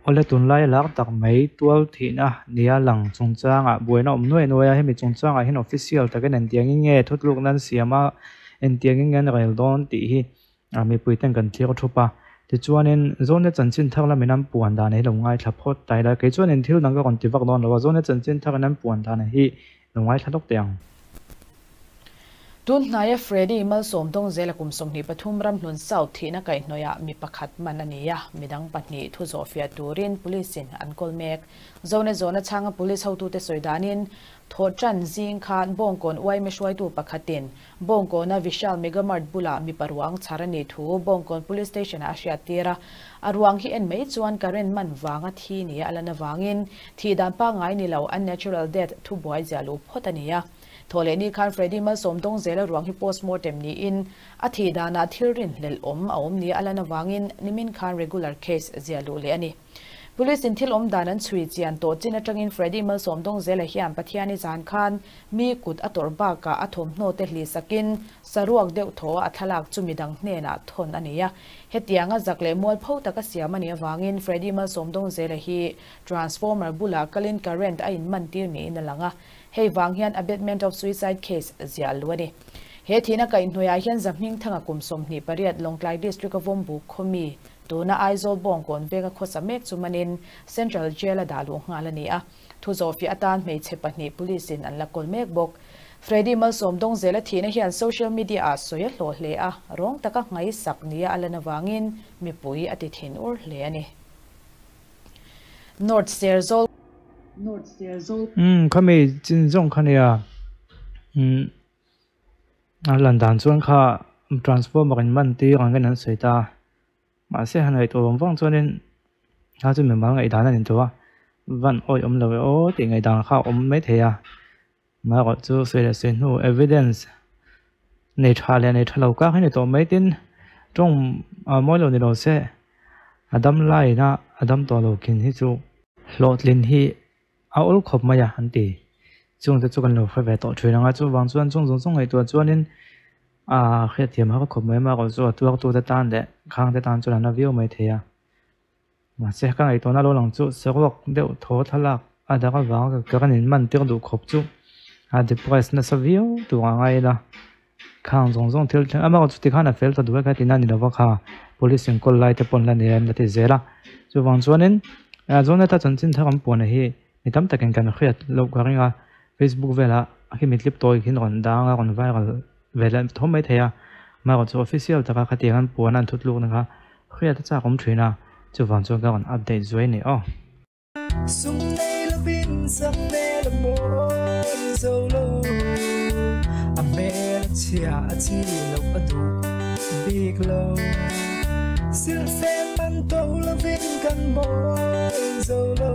Awle tunlai lak tak mai tual thihna nia lang chungchangah buaina awm nuai nuai a, hemi chungchangah hian official takin engtiangin nge thutlukna an siam a, engtiangin nge an rel dawn tih hi mipui ten kan thlir thup a. Tichuanin Zawlne chanchin thar lamin an puan dan hi lo ngaithla phawt ta ila, kei chuanin thil dang ka rawn ti vak dawn lo a, Zawlne chanchin tharin an puan dan hi lo ngaithla lawk teh ang. Tun hnaia Freddy Malsawm Dawngzela kum 23 Ramhlun South thihna kaihhnawihah mi pakhat man a ni a, midang pahnih thu zawhfiah turin Police in an kawl mek. Zone zawhna chhanga Police hotute sawi danin Thawhtan zing khan Bawngkawn uaime hruaitu pakhatin Bawngkawna Vishal Megamart bulah mipa ruang chhar a nih thu Bawngkawn Police Station-ah a hriattir a. A ruang hi en mai chuan current man vanga thi nia a lan avangin thih dan pangngai ni lo unnatural death thubuai ziah luh phawt a ni a. Thawhlehni khan Freddy Malsawm Dawngzela ruang hi postmortem niin a thih danah thil rinhlelh awm a awm nia a lan avangin nimin khan regular case ziah luh leh a ni. Police in thil awm dan an chhui chian tawh chin atangin Freddy Malsawm Dawngzela hian Pathiani zan khan mi kut a tawrh bakah a thawmhnaw te hli sakin saruak deuh thaw a thlalak chu midang hnenah thawn a ni a. Hetianga zak leh mualpho taka siam a nih avangin Freddy Malsawm Dawngzela hi transformer bulah kalin current a inmantir niin a lang a. Hei vang hian abetment of suicide case ziah luh a ni. He thihna kaihhnuaiah hian Zahmingthanga kum 28 Lawngtlai District a Vawmbuk khawmi tuna Aizawl Bawngkawn venga khawsa mek chu manin Central Jail a dah luh nghal a ni a. Thu zawhfiah atan hmeichhe pahnih Police in an la kawl mek bawk. Freddy Malsawm Dawngzela thihna hian social media ah sawi a hlawh hle a, rawng taka ngaihsak nia a lan avangin mipui a ti thin ur hle a ni. North Serzawl. North Serzawl. Umm khami chin zawng kha nia umm a lan dan chuan kha transformer in man tir ang hian an sawi ta mahse han ngaihtuah vang vang chuanin kha chu mimal ngaihdan a ni tawh a van awih awm lo e aw tih ngaihdan kha a awm maithei a amaherawh chu sawi leh sawi hnu evidence nei tha leh nei tha lo kak hi ni tawh mai tin tawng a mawi lo ni lo se a dam laina a dam tawh lo khin hi chu hlawhtlin hi a awl khawp mai a an ti. Chungte chu kan lo hre ve tawh thin ang a, chuvang chuan chung zawng zawng ngaihtuah chuanin aa hriatthiam har khawp mai amaherawh chu a tuartute tan leh khangte tan chuan a na viau mai thei a. Mahse ka ngaihtuahna lo lang chu saruak deuh thaw thlalak a dak avanga ka rawn inman tir duh khawp chu a depress nasa viau tur a ngai ila. Khang zawng zawng thil thleng amaherawh chu tikhan a fel ta duh e kha tina ni lova kha police in kawl lai te pawn la nei a an la ti zel a. Chuvang chuanin Jonatha chanchin thar an puan hi mi tam takin kan hriat loh ka ring a, Facebook velah khi mi tlip tawi khi rawn dang a rawn viral ve leh tho mai thei a, amaherawh chu official taka khatiang an puan a an thutlukna kha hriat a chak awm thin a, chuvang chuan ka rawn update zuai a ni aw. Sum nei lovin sak hmel a mawi zo lo, a hmel a chhia a chi loh a duh bik lo. Silhfen man to lovin kan mawi zo lo.